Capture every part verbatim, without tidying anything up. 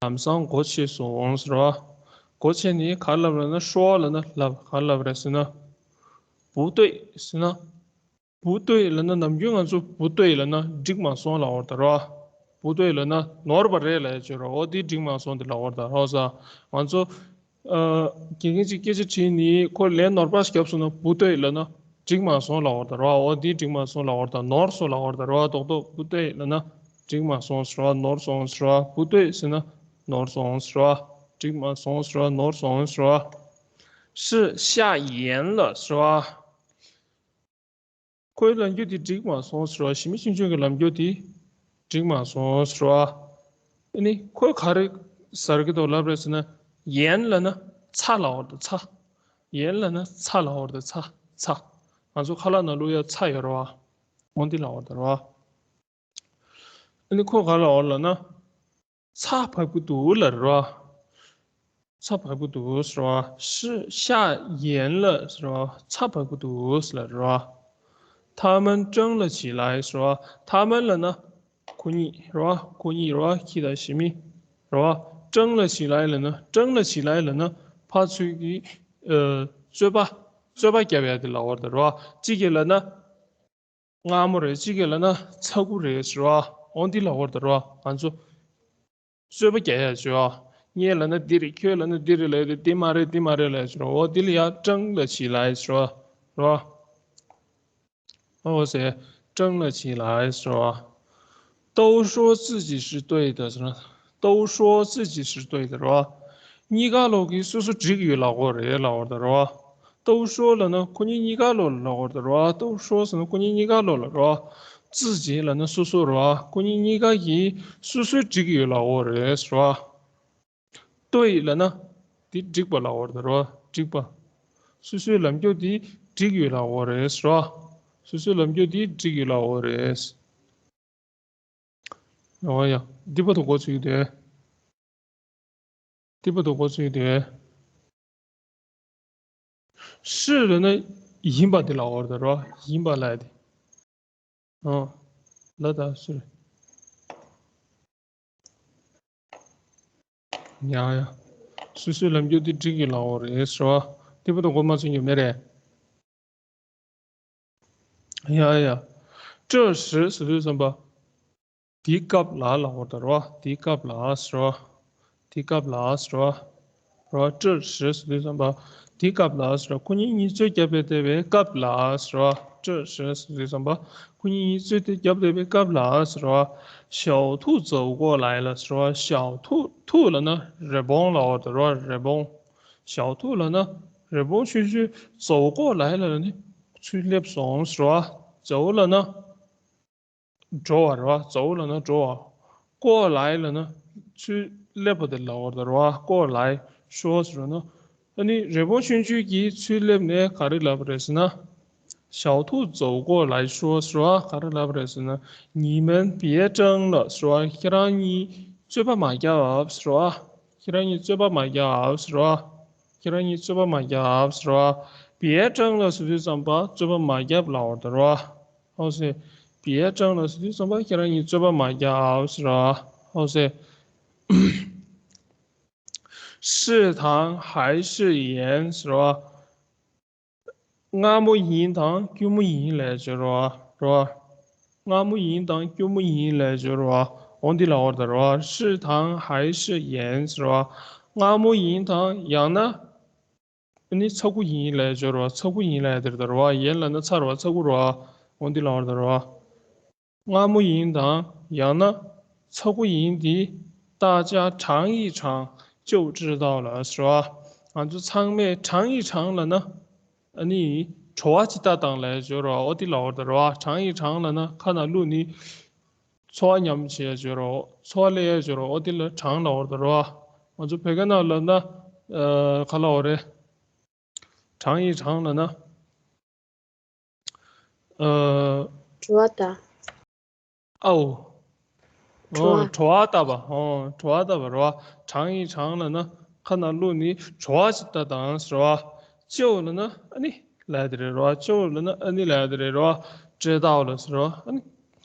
ལམ་སང་སྒོ་ཕྱེ་སོང་ཟེར་བ། སྒོ་ཕྱེ་ནས་ག་ལབ་ལབ་ན་ཧྲོ་ལབ་ན་ལབ་ག་ལབ་རེད་ཟེར་ན། 不对 ཟེར་ན། 不对 ལབ་ན་ནམ་རྒྱུན་ང་ཚོ་不对 ལབ་ན་འགྲིག་མ་སོང་ལབ་ཡོད་རེད་ད་རོ། 不对 ལབ་ན་ནོར་བ་རེད་ལབ་ཡ་ཅིག་ཡོད་རེད། འོ་དེ་འགྲིག་མ་སོང་དེ་ལབ་ཡོད་རེད་ད་རོ་ས། ང་ཚོ་ཨ་དགེ་རྒན་གཅིག་སྐད་ཆ་དྲིས་ནས་ཁོ་ལན་ནོར་བ་བརྒྱབ་སོང་ན་不对 ལབ་ན་འགྲིག་མ་སོང་ལབ་ཡོད་རེད་ད་རོ། འོ་དེ་འགྲིག་མ་སོང་ལབ་ཡོད་རེད་ད། ནོར་སོང་ལབ་ཡོད་རེད་ད་རོ། རྡོག་རྡོག་不对 ལབ་ན་འགྲིག་མ་སོང་ཟེར་བ། ནོར་སོང་ཟེར་བ། 不对 ཟེར་ན་ནོར་སོང་ཟེར་བ། འགྲིག་མ་སོང་ཟེར་བ། ནོར་སོང་ཟེར་བ། 是下严了 ཟེར་བ། ཁོའི་ལམ་རྒྱུད་དེ་འགྲིག་མ་སོང་ཟེར་བ། ཞི་མི་ཆུང་ཆུང་གི་ལམ་རྒྱུད་དེ་འགྲིག་མ་སོང་ཟེར་བ། ཨ་ནི་ཁོས་ག་རེ་ཟེར་གི་འདུག་ལབ་རེད་ཟེར་ན། 严 ལབ་ན་ཚ་ལབ་ཡོད་རེད་ཚ། 严 ལབ་ན་ཚ་ལབ་ཡོད་རེད་ཚ་ཚ། ང་ཚོ་ཁ་ལག་ནང་བླུག་ཡ་ཚྭ་ཡོད་རེད་བ། འོ་འདི་ལབ་ཡོད་རེད་བ། ཨ་ནི་ཁོས་ག་ལབ་ཡོད་ལབ་ན། ཚྭ་བབས་ཀྱི་འདུག་ལབ་རེད་བ། ཚྭ་བབས་ཀྱི་འདུག་ཟེར་བ། 是下严了 ཟེར་བ། ཚྭ་བབས་ཀྱི་འདུག་ཟེར་ལབ་རེད་བ། 他们争了起来 ཟེར་བ། 他们 ལབ་ན་ཁོ་གཉིས་རེད་བ། ཁོ་གཉིས་རེད་བ། ཁྱི་དང་ཞི་མི་རེད་བ། 争了起来 ལབ་ན། 争了起来 ལབ་ན་ཕར་ཚུར་གྱི་ཨ་རྩོད་པ་རྩོད་པ་རྒྱབ་ཡ་དེ་ལབ་ཡོད་རེད་བ། གཅིག་གིས་ལབ་ན། མངར་མོ་རེད། གཅིག་གིས་ལབ་ན་ཚ་ཁུ་རེད་ཟེར་བ། འོ་འདི་ལབ་ཡོད་རེད་བ། ང་ཚོ་རྩོད་པ་རྒྱག་ཡ་ཟེར་བ། ངས་ལབ་ན་འདི་རེད། ཁྱོད་ལབ་ན་འདི་རེད་ལབ་ཡ་དེ་འདི་མ་རེད་འདི་མ་རེད་ལབ་ཡ་ཟེར་བ། འོ་འདི་ལ་ཡ་争了起来 ཟེར་བ་རེད་བ། འོ་ཟེར། 争了起来 ཟེར་བ། 都说自己是对的 ཟེར་ན། 都说自己是对的 རེད་བ། གཉིས་ཀ་ལོག་གིས་སོ་སོ་འགྲིག་ཡོད་ལབ་ཡོད་རེད་ལབ་ཡོད་རེད་བ། 都说 ལབ་ན་ཁོ་གཉིས་གཉིས་ཀ་ལོག་ལབ་ཡོད་རེད་བ། 都说 ཟེར་ན་ཁོ་གཉིས་གཉིས་ཀ་ལོག་ལབ་རེད་བ། 自己 ལབ་ན་སོ་སོ་རེད་བ། ཁོ་གཉིས་གཉིས་ཀ་གིས་སོ་སོ་འགྲིག་ཡོད་ལབ་ཡོད་རེད་ཟེར་བ། 对 ལབ་ན་དེ་འགྲིག་པ་ལབ་ཡོད་རེད་བ། འགྲིག་པ། སོ་སོའི་ལམ་རྒྱུད་དེ་འགྲིག་ཡོད་ལབ་ཡོད་རེད་ཟེར་བ། སོ་སོའི་ལམ་རྒྱུད་དེ་འགྲིག་ཡོད་ལབ་ཡོད་རེད། ཨོ་ཡ། འདི་བར་དུ་གོ་ཚུལ་དེ། འདི་བར་དུ་གོ་ཚུལ་དེ། 是 ལབ་ན་ཡིན་པ་དེ་ལབ་ཡོད་རེད་བ། ཡིན་པ་ལབ་ཡ་དེ། ཨོ། ལ་ད་是། ཡ་ཡ། སོ་སོའི་ལམ་རྒྱུད་དེ་འགྲིག་ཡོད་ལབ་ཡོད་རེད་ཟེར་བ། འདི་བར་དུ་གོ་མ་ཚུལ་ཡོད་མེད་རེད། ཡ་ཡ། 这时 ཟེར་དུས་ཙམ་པ། དེའི་སྐབས་ལ་ལབ་ཡོད་རེད་བ། དེའི་སྐབས་ལ་ཟེར་བ། དེའི་སྐབས་ལ་ཟེར་བ། རེད་བ། 这时 ཟེར་དུས་ཙམ་པ། དེའི་སྐབས་ལ་ཟེར་བ། ཁོ་གཉིས་གཉིས་རྩོད་རྒྱབ་པའི་བསྡད་པའི་སྐབས་ལ་ཟེར་བ། 这时 ཟེར་དུས་ཙམ་པ། ཁོ་གཉིས་གཉིས་རྩོད་དེ་རྒྱབ་བསྡད་པའི་སྐབས་ལ་ཟེར་བ། 小兔走过来了 ཟེར་བ། 小兔། 兔 ལབ་ན་རི་བོང་ལབ་ཡོད་རེད་བ། རི་བོང་། 小兔 ལབ་ན་རི་བོང་ཆུང་ཆུང་། 走过来了 ལབ་ན་ཚུར་སླེབས་སོང་ཟེར་བ། 走 ལབ་ན། འགྲོ་བ་རེད་བ། 走 ལབ་ན་འགྲོ་བ། 过来 ལབ་ན་ཚུར་སླེབས་པ་དེ་ལབ་པ་རེད་བ། 过来 ཤོག་ཟེར་ན། ཨ་ནི་རི་བོང་ཆུང་ཆུང་གིས་ཚུར་སླེབས་ནས་ག་རེ་ལབ་པ་རེད་ཟེར་ན། 小兔走过来说 ཟེར་བ་ག་རེ་ལབ་པ་རེད་ཟེར་ན། 你们别争了 ཟེར་བ། ཁྱེད་རང་གཉིས་རྩོད་པ་མ་རྒྱབ་ཟེར་བ། ཁྱེད་རང་གཉིས་རྩོད་པ་མ་རྒྱབ་ཟེར་བ། ཁྱེད་རང་གཉིས་རྩོད་པ་མ་རྒྱབ་ཟེར་བ། 别争了 ཟེར་དུས་ཙམ་པ་རྩོད་པ་མ་རྒྱབ་ལབ་པ་རེད་བ། ཨོ་སེ། 别争了 ཟེར་དུས་ཙམ་པ་ཁྱེད་རང་གཉིས་རྩོད་པ་མ་རྒྱབ་ཟེར་བ། ཨོ་སེ། 是糖还是盐 ཟེར་བ། མངར་མོ་ཡིན་དང་སྐྱུར་མོ་ཡིན་ལབ་ཡ་ཅིག་ཡོད་རེད་བ། རེད་བ། མངར་མོ་ཡིན་དང་སྐྱུར་མོ་ཡིན་ལབ་ཡ་ཅིག་ཡོད་རེད་བ། འོ་འདི་ལབ་པ་རེད་བ། 是糖还是盐 ཟེར་བ། མངར་མོ་ཡིན་དང་ཡང་ན། ཨ་ནི་ཚ་ཁུ་ཡིན་ལབ་ཡ་ཅིག་ཡོད་རེད་བ། ཚ་ཁུ་ཡིན་ལབ་ཡ་དེ་རེད་བ། 盐 ལབ་ན་ཚ་རེད་བ། ཚ་ཁུ་རེད་བ། འོ་འདི་ལབ་པ་རེད་བ། མངར་མོ་ཡིན་དང་ཡང་ན་ཚ་ཁུ་ཡིན་དེ། 大家尝一尝就知道了 ཟེར་བ། ང་ཚོ་ཚང་མས 尝一尝 ལབ་ན། ཨ་ནི་བྲོ་བ་ཅིག་ལྟ་དང་ལབ་ཡ་ཅིག་ཡོད་རེད་བ། འོ་འདི་ལབ་པ་རེད་བ། 尝一尝 ལབ་ན་ཁ་ནང་བླུགས་ནས་ཚོར་བ་མཉམ་བྱེད་ཡ་ཅིག་ཡོད་རེད་བ། ཚོར་བ་སླེབས་ཡ་ཅིག་ཡོད་རེད་བ། འོ་འདི་ལ་尝 ལབ་པ་རེད་བ། ང་ཚོ་བོད་སྐད་ནང་ལབ་ན་ཨ་ག་ལབ་པ་རེད། 尝一尝 ལབ་ན། ཨ། བྲོ་བ་ལྟ། ཨའོ། བྲོ་བ། ཨོ། བྲོ་བ་ལྟ་བ། ཨོ། བྲོ་བ་ལྟ་བ་རེད་བ། 尝一尝 ལབ་ན་ཁ་ནང་བླུགས་ནས་བྲོ་བ་ཞིག་ལྟ་དང་ཟེར་བ། 就 ལབ་ན་ཨ་ནི་ལབ་ཡ་དེ་རེད་བ། 就 ལབ་ན་ཨ་ནི་ལབ་ཡ་དེ་རེད་བ། 知道了 ཟེར་བ། ཨ་ནི།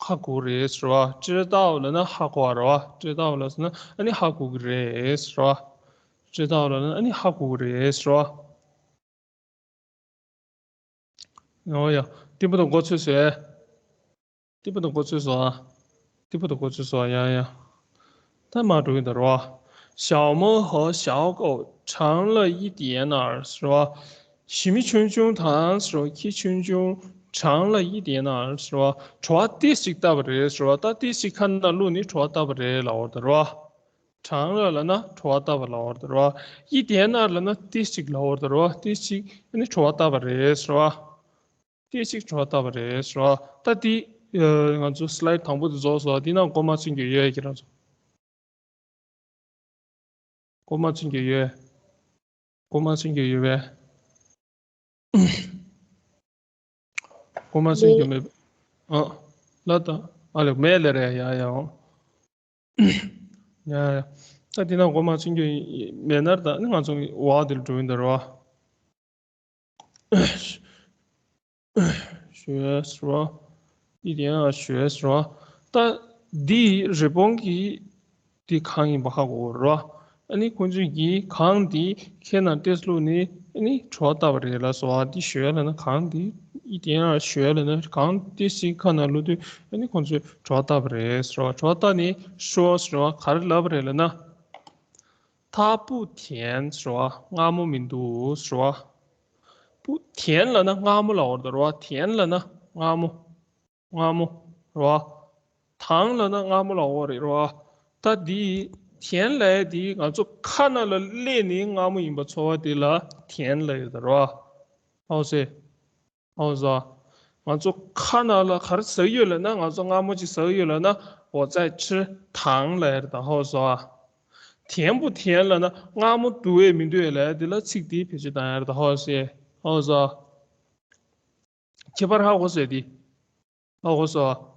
ཧ་གོ་གི་རེད་ཟེར་བ། 知道 ལབ་ན་ཧ་གོ་བ་རེད་བ། 知道 ལབ་ཟེར་ན་ཨ་ནི་ཧ་གོ་གི་རེད་ཟེར་བ། 知道 ལབ་ན་ཨ་ནི་ཧ་གོ་གི་རེད་ཟེར་བ། ཨོ་ཡ། ཏི་པ་དང་གོ་ཚོད་ཟེར། ཏི་པ་དང་གོ་ཚོད་ཟེར། ཏི་པ་དང་གོ་ཚོད་ཟེར་ཡ་ཡ། ད་མ་འགྲོ་གི་འདུག་རོ། 小猫和小狗尝了一点儿 ཟེར་བ། ཞི་མི་ཆུང་ཆུང་དང་ཟེར་བ། ཁྱི་ཆུང་ཆུང་尝了一点儿 ཟེར་བ། བྲོ་བ་ཏིས་ཅིག་བཏབ་པ་རེད་ཟེར་བ། ད་ཏིས་ཅིག་ཁ་ནང་བླུགས་ནས་བྲོ་བ་བཏབ་པ་རེད་ལབ་པ་རེད་རོ། 尝了 ལབ་ན་བྲོ་བ་བཏབ་པ་ལབ་པ་རེད་རོ། 一点儿 ལབ་ན་ཏིས་ཅིག་ལབ་པ་རེད་རོ། ཏིས་ཅིག་ཨ་ནི་བྲོ་བ་བཏབ་པ་རེད་ཟེར་བ། ཏིས་ཅིག་བྲོ་བ་བཏབ་པ་རེད་ཟེར་བ། ད་འདི་ང་ཚོ་slide་དང་པོ་དེ་རྫོགས་སོང་། འདི་ནང་མགོ་མ་ཚོད་ཀྱི་ཡོད་ཀྱི་རང་ཚོ། མགོ་མ་ཚོད་ཀྱི་ཡོད། མགོ་མ་ཚོད་ཀྱི་ཡོད་པས། མགོ་མ་ཚོད་ཀྱི་མེད། ཨ། ལ་ད། ཨ་ལེ་མེད་ལེ་རེད་ཡ་ཡ། ཡ་ཡ། ད་འདི་ནང་མགོ་མ་ཚོད་ཀྱི་མེད་ན་ད་ནི་ང་ཚོ་འོག་དེར་འགྲོ་ཡིན་ད་རོ། 学是吧？一点二学是吧？ད་འདི་རི་བོང་གི་འདི་གང་ཡིན་པ་ཧ་གོ་རོ། ཨ་ནི་ཁོང་ཚོས་ཀྱིས་གང་འདི་ཁྱེད་རྣམས་ཏེས་བླུགས་ནས་ཨ་ནི་བྲོ་བ་བཏབ་པ་རེད་ལ་སོ། ཨ་འདི་ཞོལ་ལ་ན་གང་འདི་ཨི་ཏེན་ཨ་ཞོལ་ལ་ན་གང་ཏེས་ཞིག་ཁ་ན་བླུགས་དུས་ཨ་ནི་ཁོང་ཚོས་བྲོ་བ་བཏབ་པ་རེད་ཟེར་བ། བྲོ་བ་བཏབ་ནས་ཤོ་ཟེར་བ་ག་རེ་ལབ་པ་རེད་ལབ་ན། 它不甜 ཟེར་བ། མངར་མོ་མི་འདུག་ཟེར་བ། 不甜 ལབ་ན་མངར་མོ་ལབ་པ་རེད་རོ། 甜 ལབ་ན་མངར་མོ། མངར་མོ་རེད་བ། 糖 ལབ་ན་མངར་མོ་ལབ་པ་རེད་རོ། ད་འདི་甜 ལབ་ཡ་འདི་ང་ཚོ་ཁ་ནང་ལ་སླེབས་ནས་མངར་མོ་ཡིན་པ་ཚོར་བ་དེ་ལ་甜 ལབ་ཡོད་རེད་རོ། ཨོ་སེ། ཨོ་ཟ། ང་ཚོ་ཁ་ནང་ལ་ག་རེ་ཟ་གི་ཡོད་ལབ་ན། ང་ཚོ་མངར་མོ་ཅིག་ཟ་གི་ཡོད་ལབ་ན། 我在吃糖 ལབ་ཡ་རེད་ད། ཧོ་ཟ། 甜不甜 ལབ་ན་མངར་མོ་འདུག་གས་མི་འདུག་གས་ལབ་ཡ་དེ་ལ་ཚིག་དེ་བེད་སྤྱོད་བཏང་ཡ་རེད་ད། ཧོ་སེ། ཧོ་ཟ། ཁྱད་པར་ཧ་གོ་སོང་དེ། ཧ་གོ་སོང་།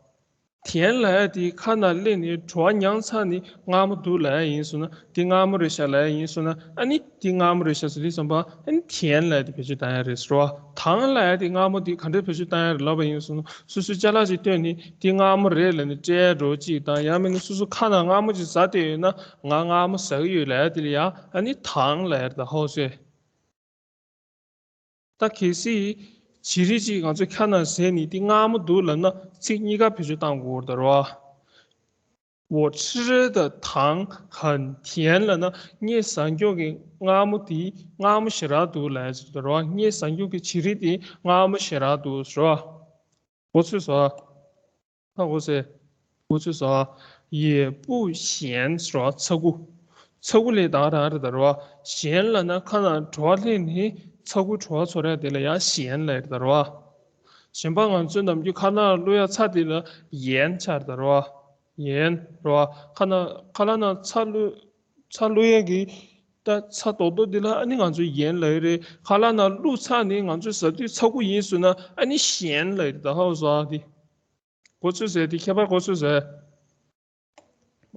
甜 ལབ་ཡ་དེ་ཁ་ནང་སླེབས་ནས་བྲོ་བ་མྱངས་ཚར་ནས་མངར་མོ་འདུག་ལབ་ཡ་ཡིན་སོང་ན། དེ་མངར་མོ་རེད་ཤག་ལབ་ཡ་ཡིན་སོང་ན། ཨ་ནི་དེ་མངར་མོ་རེད་ཤག་ཟེར་དུས་ཙམ་པ་ཨ་ནི་甜 ལབ་ཡ་དེ་བེད་སྤྱོད་བཏང་ཡ་རེད་ཟེར་བ། 糖 ལབ་ཡ་དེ་མངར་མོ་དེ་ག་འདྲས་བེད་སྤྱོད་བཏང་ཡ་རེད་ལབ་པ་ཡིན་སོང་ན། སོ་སོའི་ཅ་ལག་ཅིག་བཏོན་ནས་དེ་མངར་མོ་རེད་ལབ་ནས་སྤྲད་འགྲོ་ཅིག་དང་། ཡང་མིན་ན་སོ་སོ་ཁ་ནང་མངར་མོ་ཅིག་ཟ་བསྡད་ཡོད་ན། ང་མངར་མོ་ཟ་གི་ཡོད་ལབ་ཡ་དེ་ལ་ཡ་ཨ་ནི་糖 ལབ་ཡ་རེད་ད། ཧོ་སེ། ད་གལ་སྲིད་བྱི་རིལ་ཅིག་ང་ཚོ་ཁ་ནང་ཟས་ནས་དེ་མངར་མོ་འདུག་ལབ་ན་ཚིག་གཉིས་ཀ་བེད་སྤྱོད་བཏང་དགོས་རེད་ད་རོ། 我吃的糖很甜 ལབ་ན་ངས་ཟ་མཁན་གྱི་མངར་མོ་དེ་མངར་མོ་ཞེ་དྲག་འདུག་ལབ་ཡ་ཅིག་རེད་ད་རོ། ངས་ཟ་མཁན་གྱི་བྱི་རིལ་དེ་མངར་མོ་ཞེ་དྲག་འདུག་ཟེར་བ། གོ་ཚོད་སོང་། ཧ་གོ་སོང་། གོ་ཚོད་སོང་། 也不咸 ཟེར་བ། ཚ་ཁུ། ཚ་ཁུ་ལབ་ཡ་དེ་རང་རེད་ད་རོ། 咸 ལབ་ན་ཁ་ནང་བྲོ་བ་སླེབས་ནས་ཚ་ཁུ་བྲོ་བ་ཚོར་ཡ་དེ་ལ་ཡ་咸 ལབ་ཡ་རེད་ད་རོ། གཞན་པ་ང་ཚོའི་ནམ་རྒྱུན་ཁ་ནང་བླུགས་ཡ་ཚྭ་དེ་ལ་ཡན་ཆགས་རེད་ད་རོ། ཡན་རོ། ཁ་ནང་ཁ་ལག་ནང་ཚྭ་བླུགས། ཚྭ་བླུགས་ཡས་ཀྱི་ད་ཚྭ་རྡོག་རྡོག་འདི་ལ་ཨ་ནི་ང་ཚོས་ཡན་ལབ་ཡོད་རེད། ཁ་ལག་ནང་བླུགས་ཚར་ནས་ང་ཚོས་ཟ་དུས་ཚ་ཁུ་ཡིན་སོང་ན་ཨ་ནི་ཞན་ལབ་ཡོད་རེད། ད་ཧ་གོ་སོང་ཨ། འདི་གོ་ཚོད་ཟེར། འདི་ཁྱད་པར་གོ་ཚོད་ཟེར།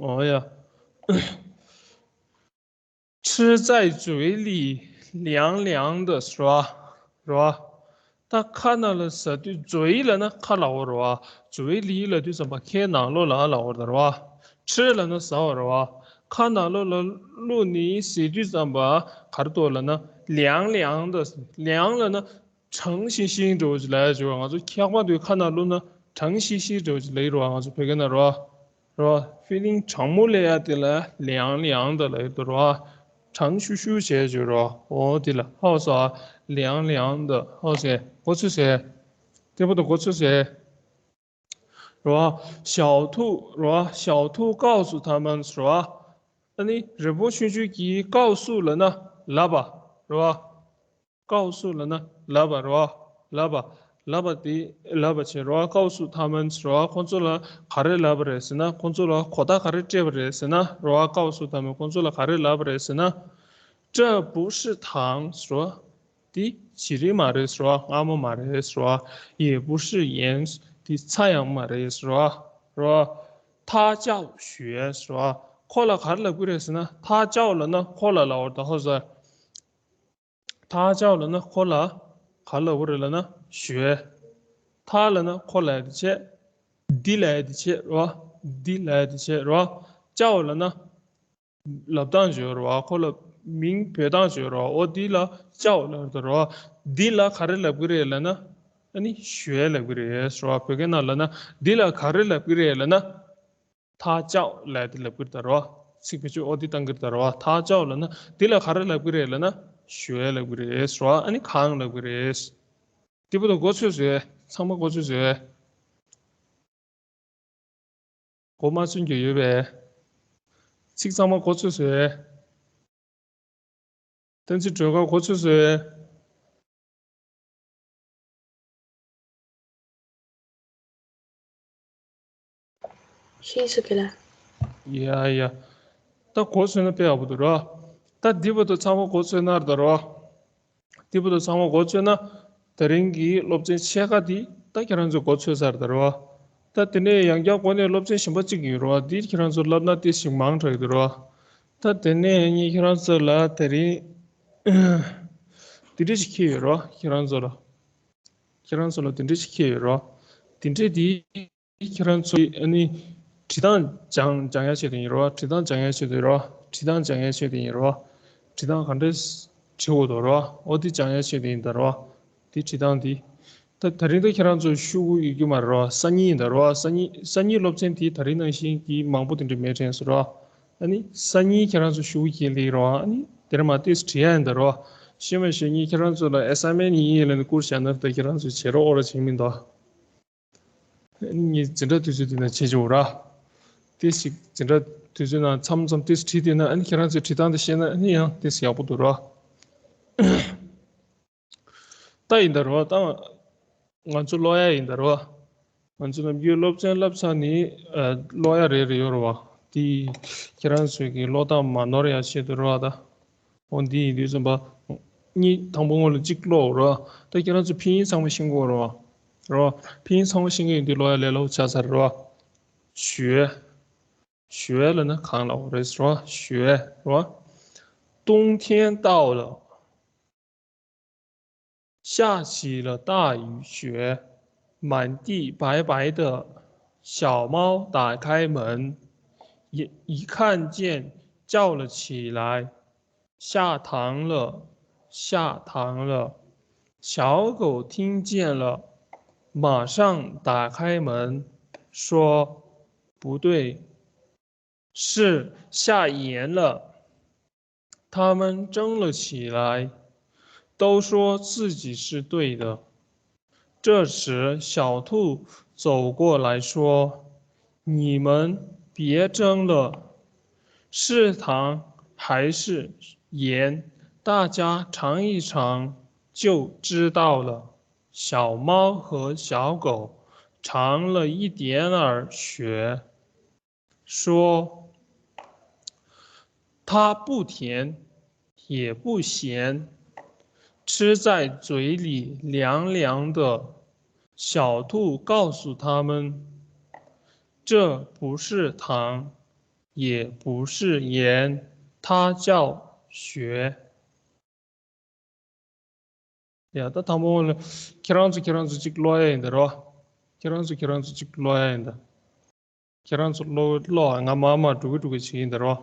ཨོ་ཡ། 吃在嘴里凉凉的 ཟེར་བ། རེད་བ། ད་ཁ་ནང་ལ་ཟ་དུས་嘴 ལབ་ན་ཁ་ལབ་པ་རེད་བ། 嘴里 ལབ་དུས་ཙམ་པ་ཁའི་ནང་ལོགས་ལ་ལབ་པ་རེད་བ། 吃 ལབ་ན་ཟ་བ་རེད་བ། ཁ་ནང་ལོགས་ལ་བླུགས་ནས་ཟ་དུས་ཙམ་པ་ག་རེ་འདུག་ལབ་ན། 凉凉的། 凉 ལབ་ན་གྲང་ཤིང་ཤིང་འདྲ་བོ་ཅིག་ལབ་ཡ་ཅིག་ཡོད་རེད། ང་ཚོ་འཁྱག་པ་དེ་ཁ་ནང་བླུགས་ན་གྲང་ཤིང་ཤིང་འདྲ་བོ་ཅིག་ལབ་ཡོད་རེད་བ། ང་ཚོ་བོད་སྐད་ནང་རེད་བ། རེད་བ། ཕི་ལིང་གྲང་མོ་ལབ་ཡ་དེ་ལ་凉凉的 ལབ་ཡོད་རེད་བ། གྲང་ཤུར་ཤུར་བྱས་བྱས་རེད་བ། འོ་དེ་ལ་ཧ་གོ་སོང་ཨ། 凉凉的 ཧ་གོ་སོང་། གོ་ཚོད་ཟེར། དེ་པོ་དང་གོ་ཚོད་ཟེར། རེད་བ། 小兔 རེད་བ། 小兔告诉他们 ཟེར་བ། ཨ་ནི་རི་བོ་ཆུང་ཆུང་གིས་告诉 ལབ་ན་ལབ་པ་རེད་བ། 告诉 ལབ་ན་ལབ་པ་རེད་བ། ལབ་པ། ལབ་པ་དེ་ལབ་པ་བྱས་རེད་བ། 告诉他们 ཟེར་བ། ཁོང་ཚོ་ལ་ག་རེ་ལབ་པ་རེད་ཟེར་ན། ཁོང་ཚོ་ལ་གོ་བརྡ་ག་རེ་སྤྲད་པ་རེད་ཟེར་ན་རེད་བ། 告诉他们 ཁོང་ཚོ་ལ་ག་རེ་ལབ་པ་རེད་ཟེར་ན། 这不是糖 ཟེར་བ། འདི་བྱི་རིལ་མ་རེད་ཟེར་བ། མངར་མོ་མ་རེད་ཟེར་བ། 也不是盐 འདི་ཚྭ་ཡང་མ་རེད་ཟེར་བ། རེད་བ། 他叫雪 ཟེར་བ། ཁོ་ལ་ག་རེ་ལབ་ཀྱི་རེད་ཟེར་ན། 他叫 ལབ་ན་ཁོ་ལ་ལབ་པ་རེད། ད་ཧ་གོ་སོང་། 他叫 ལབ་ན་ཁོ་ལ་ག་རེ་ལབ་ཀྱི་རེད་ལབ་ན་雪། 他 ལབ་ན་ཁོ་ལབ་ཡ་དེ་བྱས། འདི་ལབ་ཡ་དེ་བྱས་རེད་བ། འདི་ལབ་ཡ་དེ་བྱས་རེད་བ། ཅའོ་ལབ་ན། ལབ་སྟངས་བརྗོད་རེད་བ། ཁོ་ལ་མིང་འབོད་སྟངས་བརྗོད་རེད་བ། འོ་འདི་ལ་ཅའོ་ལབ་རེད་བ། འདི་ལ་ག་རེ་ལབ་ཀྱི་རེད་ལབ་ན། ཨ་ནི་ཞུ་ཡས་ལབ་ཀྱི་རེད་ཟེར་བ། བོད་སྐད་ནང་ལབ་ན་འདི་ལ་ག་རེ་ལབ་ཀྱི་རེད་ལབ་ན། ཐ་ཅའོ་ལབ་དེ་ལབ་ཀྱི་རེད་ད་རེད་བ། ཚིག་བེད་སྤྱོད་འོ་འདི་བཏང་གི་རེད་ད་རེད་བ། ཐ་ཅའོ་ལབ་ན་འདི་ལ་ག་རེ་ལབ་ཀྱི་རེད་ལབ་ན། ཞུ་ཡས་ལབ་ཀྱི་རེད་ཟེར་བ། ཨ་ནི་གང་ལབ་ཀྱི་རེད། དེ་བར་དུ་མགོ་ཚོས་བཟོས། ཚང་མ་མགོ་ཚོས་བཟོས། མགོ་མ་ཚོས་རྒྱུ་ཡོད་པས། ཚིག་ཚང་མ་མགོ་ཚོས་བཟོས། བསྟན་འཛིན་སྒྲོལ་དཀར་མགོ་ཚོས་བཟོས། ཤེས་སོ་གི་ལ། ཡ་ཡ། ད་མགོ་ཚོས་ན་དཔེ་ཡག་པོ་འདུག་ར། ད་འདི་བར་དུ་ཚང་མ་མགོ་ཚོས་ན་ར་ད་ར། འདི་བར་དུ་ཚང་མ་མགོ་ཚོས་ན། དེ་རིང་གི་སློབ་ཚན་ཕྱེད་ཀ་འདི་ད་ཁྱེད་རང་ཚོས་མགོ་ཚོས་ཚར་ད་ར། ད་དེ་ནས་ཡང་བསྐྱར་འགོ་ནས་སློབ་ཚན་གཞན་པ་གཅིག་ཡོད་ར། འདི་ཁྱེད་རང་ཚོ་བསླབ་ན་ཏོག་ཙམ་མང་དྲགས་ཡོད་ར། ད་དེ་ནས་ངས་ཁྱེད་རང་ཚོ་ལ་དེ་རིང་འདི་འདྲ་ཞིག་ཁྱེར་ཡོད་ར། ཁྱེད་རང་ཚོ་ལ། ཁྱེད་རང་ཚོ་ལ་དེ་འདྲ་ཞིག་ཁྱེར་ཡོད་ར། དེ་འདྲ་དེ། ཁྱེད་རང་ཚོས་ཨ་ནི། བྲིས་སྟངས་སྦྱང་སྦྱང་ཡ་ཆེད་དུ་ཡིན་རོ། བྲིས་སྟངས་སྦྱང་ཡ་ཆེད་དུ་ཡིན་རོ། བྲིས་སྟངས་སྦྱང་ཡ་ཆེད་དུ་ཡིན་རོ། བྲིས་སྟངས་ག་འདྲས་བྲི་དགོས་འདུག་རོ། འོ་དེ་སྦྱང་ཡ་ཆེད་དུ་ཡིན་ད་རོ། དེ་བྲིས་སྟངས་དེ། ད་ད་རིང་ད་ཁྱེད་རང་ཚོ་ཤོག་གུ་ཡོད་རྒྱུ་མ་རེད་རོ། སང་ཉིན་ཡིན་ད་རོ། སང་ཉིན་སང་ཉིན་སློབ་ཚན་དེ་ད་རིང་ནང་བཞིན་གྱི་མང་པོ་དེ་འདྲ་མེད་དྲན་སོང་རོ། ཨ་ནི་སང་ཉིན་ཁྱེད་རང་ཚོ་ཤོག་གུ་ཁྱེར་ལེ་རོ། ཨ་ནི་དེར་མ་ཏོག་ཙམ་བྲིས་ཡ་ཡིན་ད་རོ། ཤེས་མ་ཤེས། ངས་ཁྱེད་རང་ཚོ་ལ་ཨེ་སའི་མེན་ཡིན་ལབ་ནས་བསྐུར་བཞག་ན་ད་ཁྱེད་རང་ཚོ་བྱེད་རོགས་ཨོ་ར་བྱེད་མི་འདུག་ངས་འཛིན་གྲྭ་དུས་ཚོད་དེ་ན་བྱེད་ཆོག་ར། དེ་ཞིག་འཛིན་གྲྭ་དུས་ཚོད་ནང་མཚམས་མཚམས་ཏོག་ཙམ་བྲིས་བསྡད་ན། ཨ་ནི་ཁྱེད་རང་ཚོས་བྲིས་སྟངས་དེ་ཤེས་ན་ཨ་ནི་ཡང་ཏོག་ཙམ་ཡག་པོ་འདུག་ར། ད་ཡིན་ད་རོ། ད་ང་ཚོ་ཀློག་ཡ་ཡིན་ད་རོ། ང་ཚོ་ནམ་རྒྱུན་སློབ་ཚན་བསླབ་ཚར་ནས་ཨ་ཀློག་ཡ་རེ་རེ་ཡོད་རེད་བ། དེ་ཁྱེད་རང་ཚོས་ཀྱི་ཀློག་སྟངས་མ་ནོར་ཡ་ཆེད་དུ་རེད་བ་ད། འོ་འདི་ཡིན་དུས་ཙམ་པ། གཉིས་དང་པོ་སྔོན་ལ་གཅིག་ཀློག་རོགས། ད་ཁྱེད་རང་ཚོ་ཕིན་ཡིན་ཚང་མ་ཤེས་དགོས་རོགས། རོགས། ཕིན་ཡིན་ཚང་མ་ཤེས་ཀྱི་ཡོད་དུས་ཀློག་ཡ་ལས་སླ་པོ་ཆགས་ཚར་རོགས། 学། 学 ལབ་ན་གང་ལབ་རེད་རོགས། 学 རོགས། 冬天到了。 下起了大雨，雪满地白白的。小猫打开门，一一看见，叫了起来：“下堂了，下堂了。”小狗听见了，马上打开门，说：“不对，是下盐了。”他们争了起来，都说自己是对的。这时，小兔走过来说：“你们别争了，是糖还是盐，大家尝一尝就知道了。”小猫和小狗尝了一点儿雪， 说：“它不甜，也不咸，吃在嘴里凉凉的。”小兔告诉他们：“这不是糖，也不是盐，它叫雪。” ཡ། ད་དང་པོ་ལ་ཁྱེད་རང་ཚོ་ཁྱེད་རང་ཚོ་གཅིག་ཀློག་ཡ་ཡིན་ད་རོ། ཁྱེད་རང་ཚོ་ཁྱེད་རང་ཚོ་གཅིག་ཀློག་ཡ་ཡིན་ད། ཁྱེད་རང་ཚོ་ཀློག་ཀློག་ང་མ་མ་འགྲོ་གི་འགྲོ་གི་བྱེད་ཡིན་ད་རོ།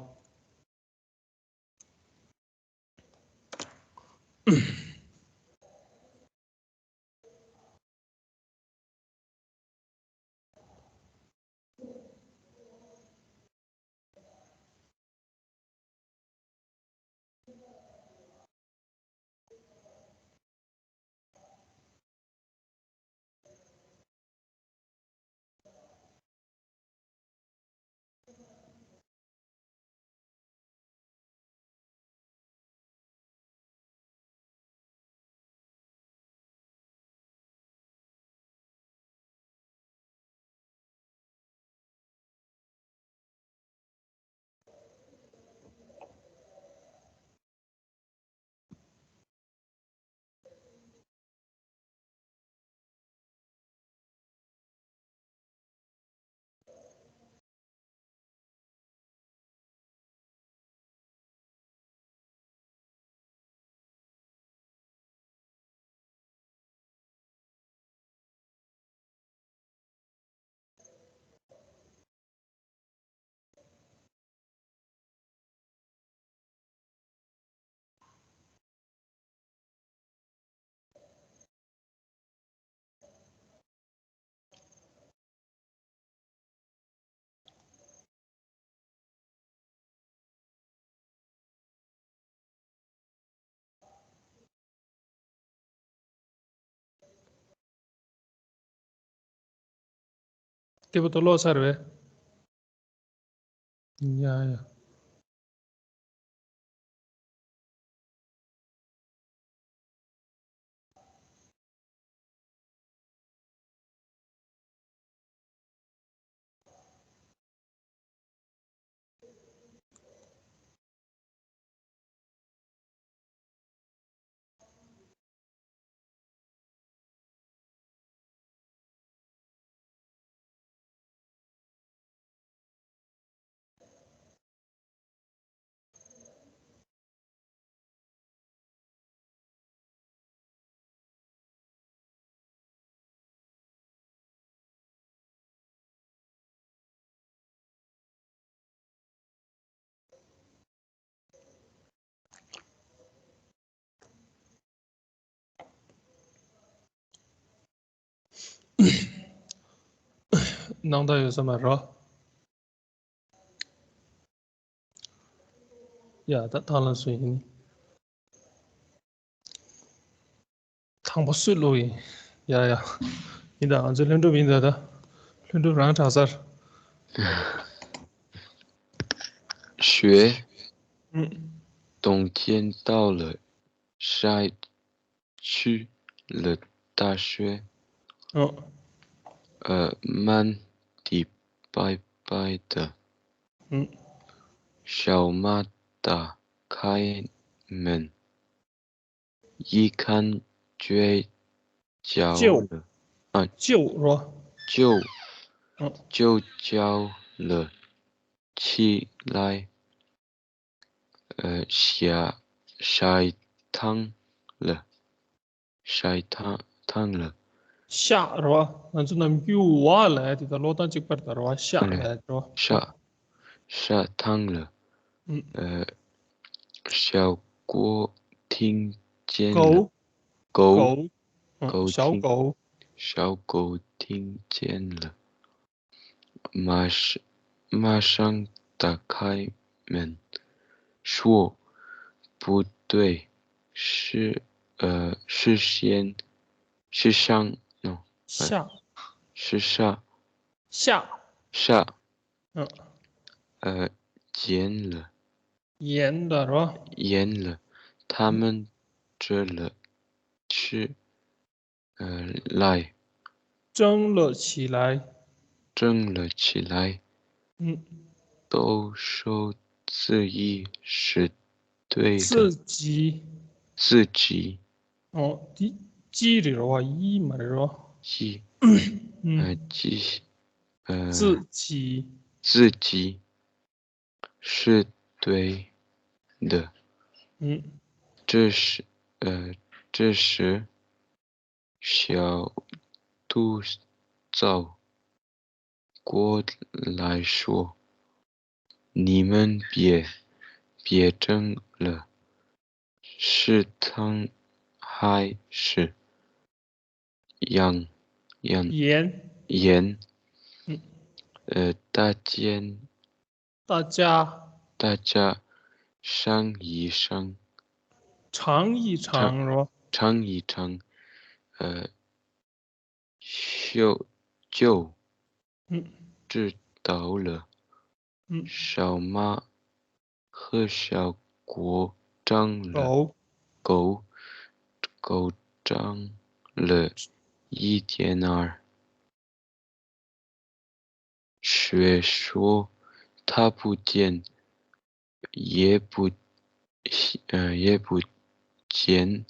དེ་བུ་དོ་ལོག་ཚར་བས། ཡ་ཡ། སྣང་དག་ཡོད་ས་མ་རེད། ཡ་ད་ཐང་ལ་སུ་ཡིན། དང་པོ་སུས་བླུགས་ཡིན། ཡ་ཡ། ཡིན་ད་ང་ཚོའི་ལྷུན་གྲུབ་ཡིན་ད་ད། ལྷུན་གྲུབ་རང་དྲག་ཚར། 学 ཨུ། 冬天到了，晒去了大雪。 ཨོ། 呃，满地白白的。 ཨུ། 小妈打开门， 一看就焦焦了，啊，焦是吧？焦，嗯。 就焦了起来，呃，下，晒烫了，晒烫，烫了。 ཤ་རེད་བ། ང་ཚོ་ནམ་རྒྱུན་བ་ལ་དེ་དང་ཀློག་སྟངས་གཅིག་པ་རེད་ད་རེད་བ། ཤ་རེད་བ། 晒，晒烫了。 ཨུ། 呃，小狗听见了。 狗，狗，狗，嗯，狗听，小狗。 小狗听见了，马上，马上打开门，说：“不对，是，呃，是先，是上，no，呃，下。是下，下。下。” 嗯。 呃，严了。 严的是吧？ 严了，他们这了，是，呃，来。争了起来。争了起来。 嗯。 都说自己是对的。 自己。 自己。 ཨོ། ཏི་ཅི་རེད་རོ་བ། ཡི་མ་རེད་རོ། ཅི། ཨུ། ཨ། ཅི། ཨ། 自己。 自己是对的。 ཨུ། 这时，呃，这时小兔走过来说：“你们别，别争了，是烫还是 烫，烫。” 严。 严。 嗯。 呃，大家， 大家。 大家尝一尝。 尝一尝，尝，是吧？ 尝一尝，呃，就，就， 嗯。 知道了。 嗯。 小妈和小狗争了，狗。 狗，狗争了一点儿。 学说他不见，也不，呃，也不见，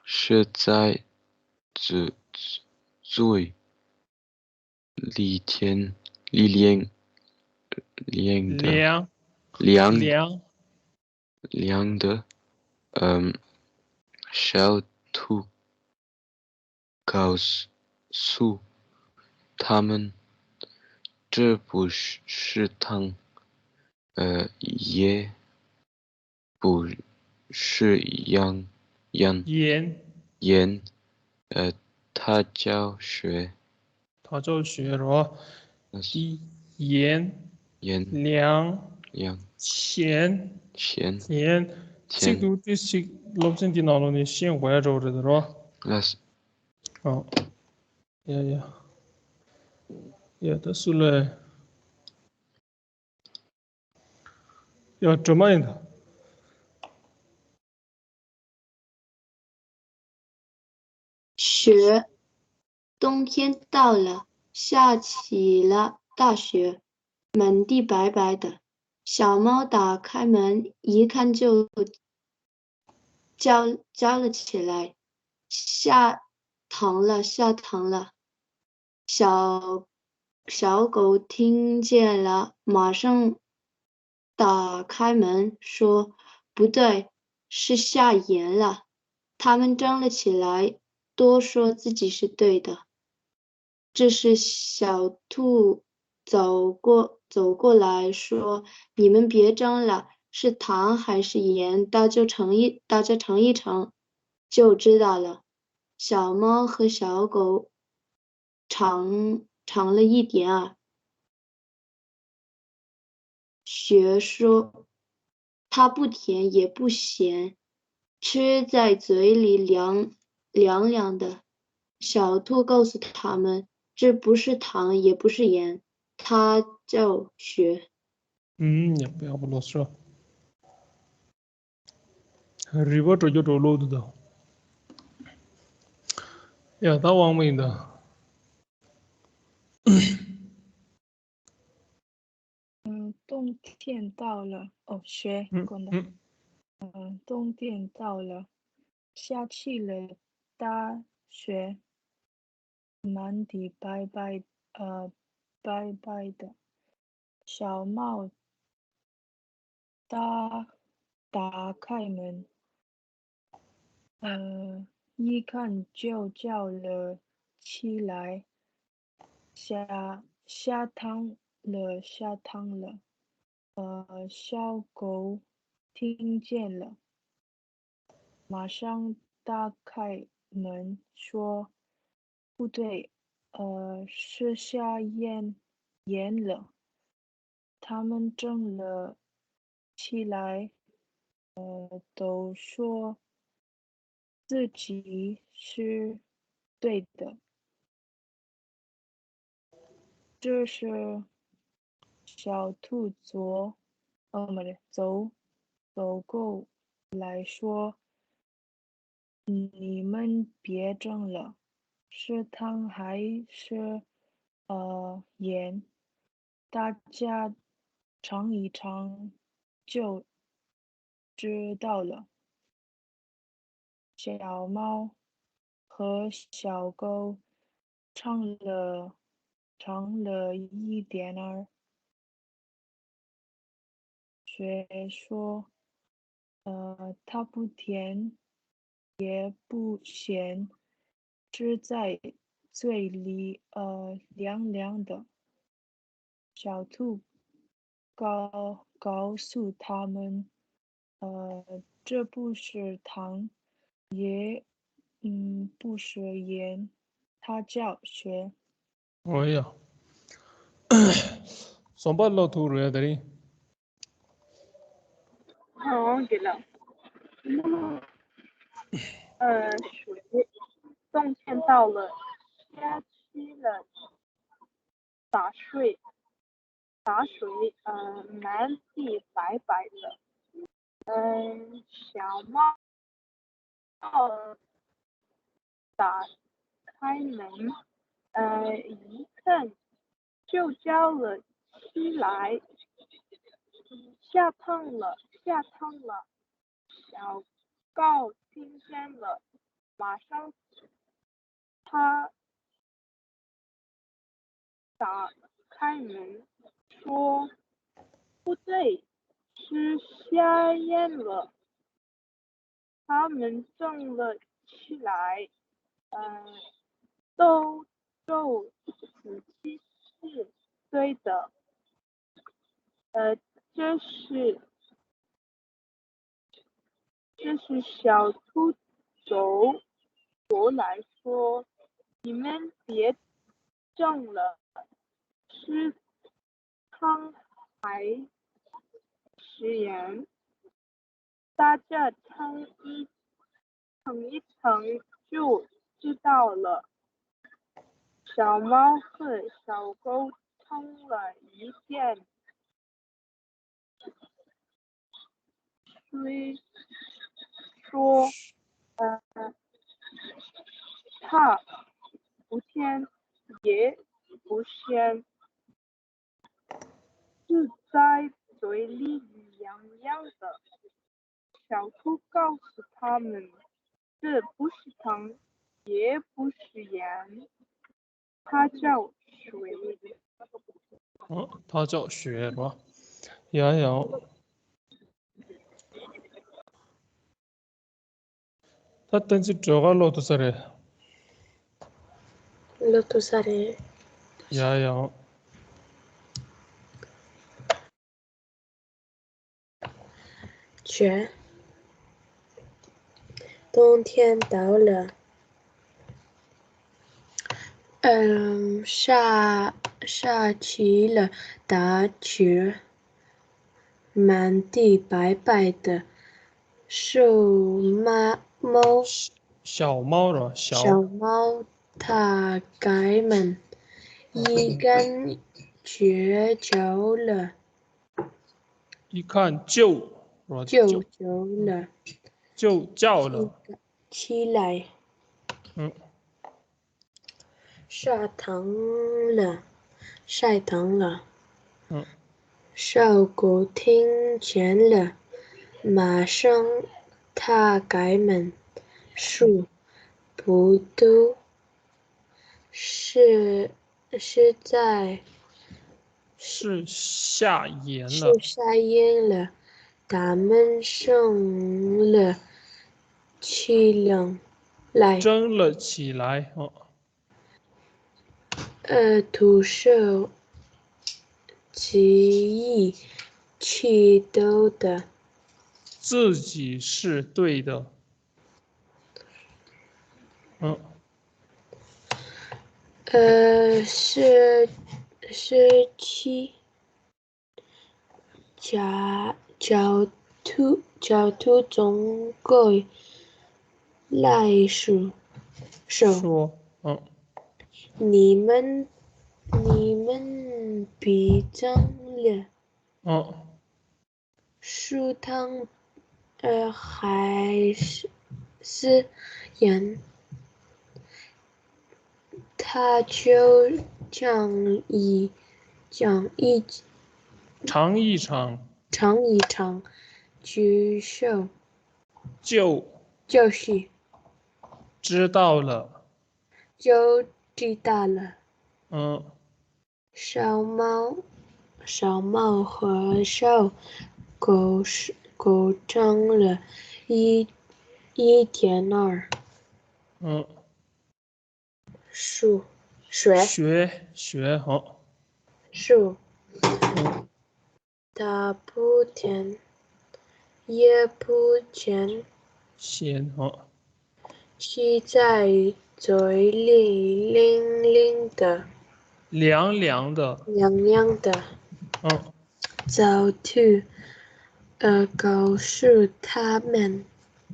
是在嘴，嘴里天，里连，连的， 凉。 凉， 凉。 凉的，嗯，小兔告诉他们，这不是，是烫，呃，也不是烫，烫。 盐。 盐，呃，它叫雪。 它叫雪 རོ། 那是 ཏི། 盐། 盐། 凉། 凉། 咸། 咸། 甜། 甜། ཚིག་དུ་ཏི་ཞིག་སློབ་ཚན་འདི་ནང་ལོགས་ནས་ཤེས་དགོས་ཡ་འགྲོ་རེད་རོ། 那是 ཨོ། ཡ་ཡ། ཡ་ད་སུ་ལ། ཡ་སྒྲོལ་མ་ཡིན་ད། 雪，冬天到了，下起了大雪，满地白白的。小猫打开门，一看就叫叫了起来：“下糖了，下糖了！”小小狗听见了，马上打开门说：“不对，是下盐了。”他们争了起来，都说自己是对的。这时小兔走过走过来说：“你们别争了，是糖还是盐？大家尝一大家尝一尝，就知道了。”小猫和小狗尝尝了一点啊，雪说：“它不甜也不咸，吃在嘴里凉凉凉的。”小兔告诉他们：“这不是糖，也不是盐，它叫雪。”ཨུམ། ཡག་པོ་ཡག་པོ་ལོས་ཤོག་རི་བ་འགྲོ་རྒྱུ་འགྲོ་ལོག་འདུག་ད། ཡ་ད་དབང་མོ་ཡིན་ད། 嗯，冬天到了，哦，雪，嗯，滚蛋。嗯，冬天到了，下起了大雪，满地白白，呃，白白的。小猫打打开门，呃，一看就叫了起来：“下下糖了，下糖了！”呃，小狗听见了，马上打开门说：“不对，呃，是下盐盐了。”他们争了起来，呃，都说自己是对的。这时，小兔走，呃，不对，走走过来说：“你们别争了，是糖还是呃盐？大家尝一尝就知道了。”小猫和小狗尝了尝了一点儿，雪说：“呃，它不甜，也不咸，吃在嘴里，呃，凉凉的。”小兔告告诉他们：“呃，这不是糖，也嗯不是盐，它叫雪。”哦呀。ཟོམ་པ་ལོ་ཐུག་རེད་དེ་རིང་། 哦，给了。呃，水，冬天到了，下起了大水，大水，呃，满地白白的。嗯，小猫打开门，呃，一看就叫了起来：“下汤了，下汤了！”小狗听见了，马上他打开门说：“不对，是下眼了。”他们争了起来，嗯，都说自己是对的。呃，这时，这时小兔走过来说：“你们别争了，是糖还是盐？大家尝一尝一尝就知道了。”小猫和小狗成了一片，虽说，呃，它不甜也不咸， 是在嘴里痒痒的。小兔告诉他们，这不是糖，也不是盐，它叫水。 ཨ། 它叫水 རེད་བ། ཡ་ཡང་། ད་བསྟན་འཛིན་སྒྲོལ་དཀར་ཀློག་ཐུབ་ས་རེད། ཀློག་ཐུབ་ས་རེད། ཡ་ཡང་། 雪。冬天到了，嗯，下，下起了大雪，满地白白的。 小猫，猫，小猫 རེད། 小， 小猫它该闷，一看就焦了。 一看就， རེད། 就焦了。 就焦了。 起来。 ཨང་下汤了，晒汤了。 ཨང་། 小狗听见了，马上它该闷，树不动，是，是在， 是下眼了。 是下眼了，它们升了起来。 升了起来。 ཨང་။ 呃，徒手记忆起头的。 自己是对的。 ཨང་། 呃，是，是去，交，交通，交通总归来说，说。 说。 ཨང་། 你们，你们别争了。 ཨང་། 树藤，呃，还是，是人，它就长一，长一， 长一长。 长一长，就， 就， 就是， 知道了。 就知道了。 ཨང་། 小猫，小猫和小狗是，狗成了一，一天二。 ཨང་། 树，学。 学，学，好。 树。 ཨང་། 它不甜，也不咸。 咸，好。 是在嘴里凉凉的。 凉凉的。 凉凉的。 ཨང་། 小兔，呃，告诉他们。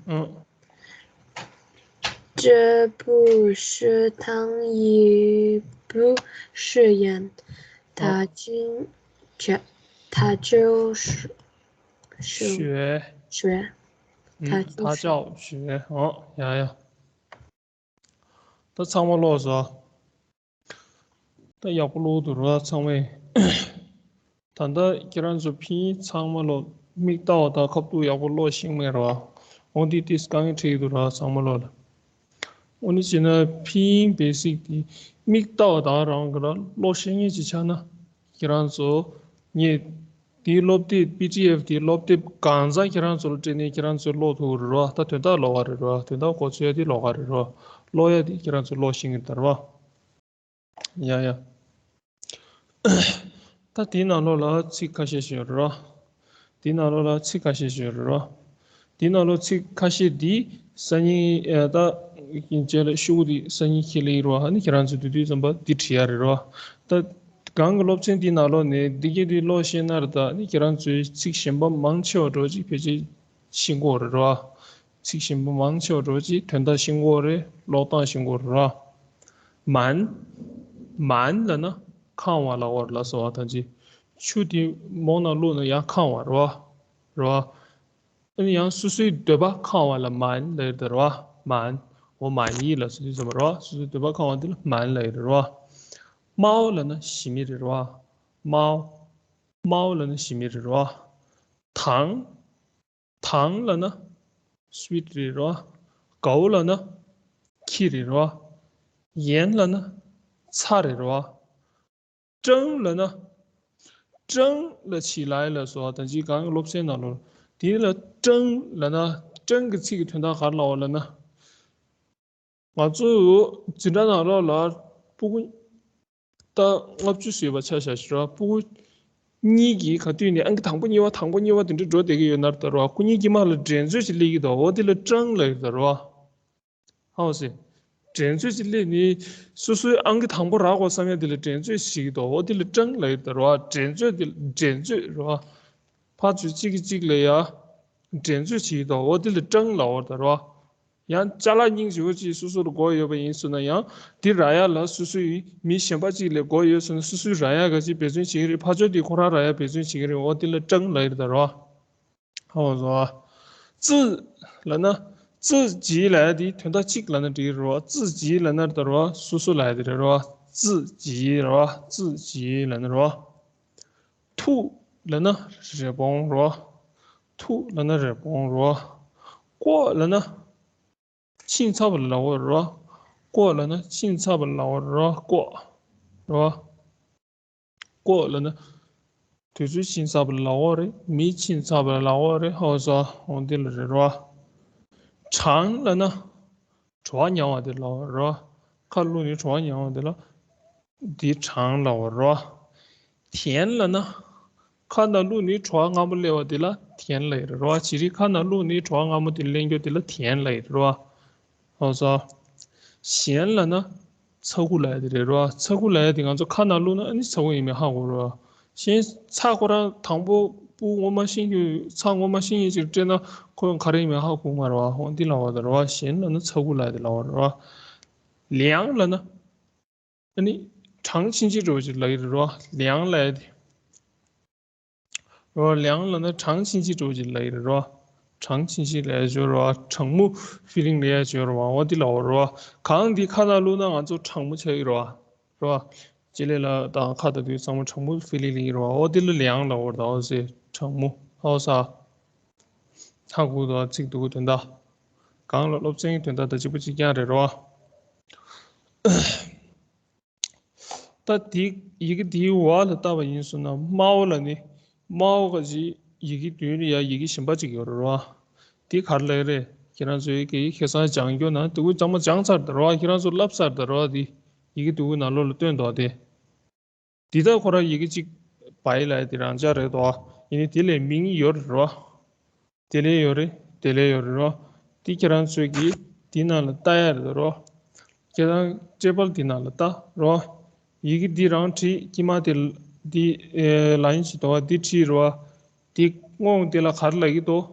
ཨང་။ 这不是糖，也不是盐， ཨང་། 它就，它就是， 学。 学。 ཨང་། 它就是。 它叫学。 ཨང་། ཡ་ཡ། ད་ཚང་མ་ཀློག་སོང་། ད་ཡག་པོ་ཀློག་འདུག་ར་ཚང་མས། ད་ལྟ་ཁྱེད་རང་ཚོ་ཕིན་ཚང་མ་ཀློག་མིག་ལྟ་བ་དང་ཁ་ཐུག་ཡག་པོ་ཀློག་ཤེས་མེད་ར། འོ་འདི་ཏིས་དཀའ་ངལ་འཕྲད་ཀྱི་འདུག་ར་ཚང་མ་ཀློག་ལ། འོ་ནི་བྱས་ན་ཕིན་བེ་སིག་དེ་མིག་ལྟ་བ་དང་རང་གི་ར་ཀློག་ཤེས་མཁན་ཅིག་ཆགས་ན། ཁྱེད་རང་ཚོ་ངས་དེའི་སློབ་དེབ་པི་ཌི་ཨེཕ་དེའི་སློབ་དེབ་གང་ཟག་ཁྱེད་རང་ཚོ་ལ་སྤྲད་ནས་ཁྱེད་རང་ཚོས་ཀློག་ཐུབ་ཀྱི་རེད་བ། ད་དོན་དག་ཀློག་ག་རེད་རེད་བ། དོན་དག་གོ་ཚོད་ཡ་དེ་ཀློག་ག་རེད་རེད་བ། ཀློག་ཡ་དེ་ཁྱེད་རང་ཚོས་ཀློག་ཤེས་ཀྱི་རེད་བ། ཡ་ཡ། ད་དེའི་ནང་ལོགས་ལ་ཚིག་ཁ་ཤས་ཤིག་ཡོད་རེད་བ། དེའི་ནང་ལོགས་ལ་ཚིག་ཁ་ཤས་ཤིག་ཡོད་རེད་བ། དེའི་ནང་ལོགས་ཚིག་ཁ་ཤས་འདི་སང་ཉིན་ཨ་ད་རྗེས་ལ་ཤོག་གུ་འདི་སང་ཉིན་ཁྱེར་ལེ་ཡིན་རེད་བ། ཨ་ནི་ཁྱེད་རང་ཚོ་དེ་དུས་ཙམ་པ་འདི་བྲིས་ཡ་རེད་རེད་བ། ད་གང་གི་སློབ་ཚན་འདི་ནང་ལོགས་ནས་འདི་གི་འདི་ཀློག་ཤེས་ན་རེད། ད་ཨ་ནི་ཁྱེད་རང་ཚོའི་ཚིག་གཞན་པ་མང་ཆེ་བ་འདྲ་བོ་ཅིག་ཕལ་ཆེར་ཤེས་ཀྱི་ཡོད་རེད་རེད་བ། ཚིག་གཞན་པ་མང་ཆེ་བ་འདྲ་བོ་ཅིག་དོན་དག་ཤེས་ཀྱི་ཡོད་རེད། ཀློག་སྟངས་ཤེས་ཀྱི་ཡོད་རེད་རེད་བ། 满。མཱན་ལབ་ན་ཁེངས་པ་ལབ་པ་རེད་ལ་སོགས་པ་དང་ཅི། ཆུ་དེ་མོ་ནང་བླུགས་ན་ཡང་ཁེངས་པ་རེད་བ། རེད་བ། ཨ་ནི་ཡང་སོ་སོའི་འདོད་པ་ཁེངས་པ་ལ་མཱན་ལབ་ཡོད་རེད་བ། མཱན། འོ་མཱན་ཡིག་ལ་སོ་སོའི་ཟེར་བ་རེད་བ། སོ་སོའི་འདོད་པ་ཁེངས་པ་དེ་ལ་མཱན་ལབ་ཡོད་རེད་བ། མའོ་ལབ་ན་ཞི་མི་རེད་བ། མའོ། མའོ་ལབ་ན་ཞི་མི་རེད་བ། དང་། དང་ལབ་ན་སུའིཊ་རེད་རོ། གའོ་ལབ་ན་ཁྱི་རེད་རོ། ཡན་ལབ་ན་ཚྭ་རེད་རོ། ཀྲང་ལབ་ན། ཀྲང་ལ་ཆི་ལའི་ལ་སོགས་དང་ཅི་གང་གི་སློབ་ཚན་ནང་ལོ། དེ་ལ་ཀྲང་ལབ་ན་ཀྲང་གི་ཚིག་གི་དོན་དག་ག་རེ་ལབ་པ་ལབ་ན། ང་ཚོ་འཛིན་གྲྭ་ནང་ལོགས་ལ་སྤུ་གུ་ད་ལྔ་བཅུ་ཟེར་བ་ཆ་བཞག་ཤི་ར། སྤུ་གུ་གཉིས་ཀྱིས་ག་དུས་ནས་ཨང་ཀི་དང་པོ་གཉིས་པ་དང་པོ་གཉིས་པ་དེ་འདྲ་འགྲོ་བསྡད་ཀྱི་ཡོད་ན་ད་ར། སྐུ་ཉིད་དཀྱིལ་མ་ལ་འགྲན་རྩོད་ཅིག་སླེབས་ཀྱི་འདུག་འོ་དེ་ལ་ཀྲང་ལབ་ཀྱི་འདུག་ར། ཧའོ་སེ། འགྲན་རྩོད་ཅིག་སླེབས་ནས་སོ་སོའི་ཨང་ཀི་དང་པོ་རག་དགོས་བསམ་ཡ་དེ་ལ་འགྲན་རྩོད་བྱེད་ཀྱི་འདུག་འོ་དེ་ལ་ཀྲང་ལབ་ཀྱི་འདུག་ར། འགྲན་རྩོད་དེ་འགྲན་རྩོད་ར། ཕར་ཚུར་གཅིག་གིས་གཅིག་ལ་ཡ། འགྲན་རྩོད་བྱེད་ཀྱི་འདུག་འོ་དེ་ལ་ཀྲང་ལབ་ཀྱི་འདུག་ར། ཡང་ཅ་ལག་སྙིང་རྗེ་བོ་ཅིག་སོ་སོ་ལ་དགོས་ཡོད་པ་ཡིན་ཟེར་ན་ཡང་དེ་རག་ཡ་ལ་སོ་སོའི་མི་གཞན་པ་ཅིག་ལས་དགོས་ཡོད་ཟེར་ན་སོ་སོའི་རག་ཡ་ག་ཅིག་འབད་བརྩོན་བྱེད་ཀྱི་རེད། ཕར་ཕྱོགས་དེ་ཁོ་རང་རག་ཡ་འབད་བརྩོན་བྱེད་ཀྱི་རེད། འོ་དེ་ལ་ཀྲང་ལབ་ཀྱི་རེད་ད་རོ། ཧོ་བཟོ། ཙི་ལབ་ན། ཙི་ཇི་ལབ་ཡ་དེ་དོན་དག་གཅིག་ལབ་ན་འགྲིག་གི་རེད་རོ། ཙི་ཇི་ལབ་ན་ད་རོ་སོ་སོ་ལབ་ཡ་དེ་རེད་རོ། ཙི་ཇི་རོ། ཙི་ཇི་ལབ་ན་རོ། ཐུག་ལབ་ན་རི་བོང་རོ། ཐུག་ལབ་ན་རི་བོང་རོ། ཀོ་ལབ་ན་ཕྱིན་ཚར་བ་ལ་ལབ་པ་རོ། ཀོ་ལབ་ན་ཕྱིན་ཚར་བ་ལ་ལབ་པ་རོ། ཀོ་རོ། ཀོ་ལབ་ན་དུས་ཚོད་ཕྱིན་ཚར་བ་ལ་ལབ་པ་རེད། མི་ཕྱིན་ཚར་བ་ལ་ལབ་པ་རེད། ཧོ་ས་འོ་འདི་ལ་རེད་རོ། གྲང་ལབ་ན། བྲོ་བ་མྱང་བ་དེ་ལ་རོ། ཁ་བླུགས་ནས་བྲོ་བ་མྱང་བ་དེ་ལ། འདི་གྲང་ལབ་པ་རོ། ཐན་ལབ་ན། ཁ་ནང་བླུགས་ནས་བྲོ་བ་མངར་མོ་སླེབས་པ་དེ་ལ་ཐན་ལབ་ཡོད་རེད་རོ། བྱི་རིལ་ཁ་ནང་བླུགས་ནས་བྲོ་བ་མངར་མོ་དེ་ལེན་རྒྱུ་དེ་ལ་ཐན་ལབ་ཡོད་རེད་རོ། ཧོ་ས། ཞན་ལབ་ན། ཚ་ཁུ་ལབ་ཡ་དེ་རེད་རོ། ཚ་ཁུ་ལབ་ཡ་དེ་ང་ཚོ་ཁ་ནང་བླུགས་ན་ཨ་ནི་ཚ་ཁུ་ཡིན་མིན་ཧ་གོ་རོ། གཞན་ཚྭ་ཁོ་རང་དང་པོ་སྤུ་ངོ་མ་ཤེས་རྒྱུ་ཚྭ་ངོ་མ་ཤེས་ཡས་ཅིག་སྤྲད་ན་ཁོ་ག་རེ་ཡིན་མིན་ཧ་གོ་མ་རེད་བ། ཧོ་འདི་ལབ་པ་དེ་རེད་བ། ཞན་ལབ་ན་ཚ་ཁུ་ལབ་ཡ་དེ་ལབ་པ་རེད་བ། ལེང་ལབ་ན། ཨ་ནི་གྲང་ཕྱིན་ཅི་འདྲ་བོ་ཅིག་ལབ་ཡ་རེད་རོ། ལེང་ལབ་ཡ་དེ། རོ། ལེང་ལབ་ན་གྲང་ཕྱིན་ཅི་འདྲ་བོ་ཅིག་ལབ་ཡ་རེད་རོ། གྲང་ཕྱིན་ཅི་ལབ་ཡ་ཅིག་ཡོད་རེད་བ། གྲང་མོ་ཕི་ལིང་ལབ་ཡ་ཅིག་ཡོད་རེད་བ། འོ་འདི་ལབ་པ་རེད་བ། གང་འདི་ཁ་ནང་བླུགས་ན་ང་ཚོ་གྲང་མོ་ཆགས་ཀྱི་རེད་བ། རེད་བ། ལྕེ་ལེ་ལ་དང་ཁ་དང་དུས་ཚང་མ་གྲང་མོ་ཕི་ལིང་ལབ་ཀྱི་རེད་བ། འོ་འདི་ལ་ལེང་ལབ་པ་རེད་ད། འོ་ཟེར་གྲང་མོ་ཧོ་ས། ཧ་གོ་འདུག་ཚིག་སྡུག་གི་དོན་དག་གང་ལ་སློབ་ཚན་གྱི་དོན་དག་དང་གཅིག་པ་གཅིག་རྐྱང་རེད་རོ། ད་དེ་ཡི་གེ་དེའི་བ་ལ་བལྟས་པ་ཡིན་སོང་ན་མའོ་ལ་ནི་མའོ་ག་ཅིག་ཡི་གེ་མདུན་ལ་ཡ་ཡི་གེ་གཞན་པ་ཅིག་ཡོད་རེད་རོ། དེ་ག་རེ་ལབ་ཀྱི་རེད། ཁྱེད་རང་ཚོའི་གི་ཁ་སང་སྦྱང་རྒྱུ་ན་དེ་གུ་ཚང་མ་སྦྱངས་ཚར་ད་རོ། ཁྱེད་རང་ཚོ་བསླབས་ཚར་ད་རོ། དེ་ཡི་གེ་དེ་གུ་ནང་ལོགས་ལ་སྟོན་འདུག་དེ། འདི་ལྟར་ཁོ་རང་ཡི་གེ་གཅིག་བའི་ལབ་ཡ་དེ་རང་འཇགས་རེད་དོ། ཡིན་ནའི་དེ་ལས་མིང་ཡོད་རེད་རོ། དེ་ལས་ཡོད་རེད། དེ་ལས་ཡོད་རེད་རོ། འདི་ཁྱེད་རང་ཚོས་ཀྱིས་འདི་ནང་ལ་ལྟ་ཡ་རེད་རོ། ཁྱེད་རང་ཊེ་བལ་འདི་ནང་ལ་ལྟ་རོ། ཡི་གེ་འདི་རང་བྲིས། དཀྱིལ་མ་དེ་འདི་ཨེ་ལ་ཡིན་ཞིག་དོ། འདི་བྲིས་རོ། འདི་སྔོན་འདི་ལ་ག་རེ་ལབ་ཀྱི་འདུག་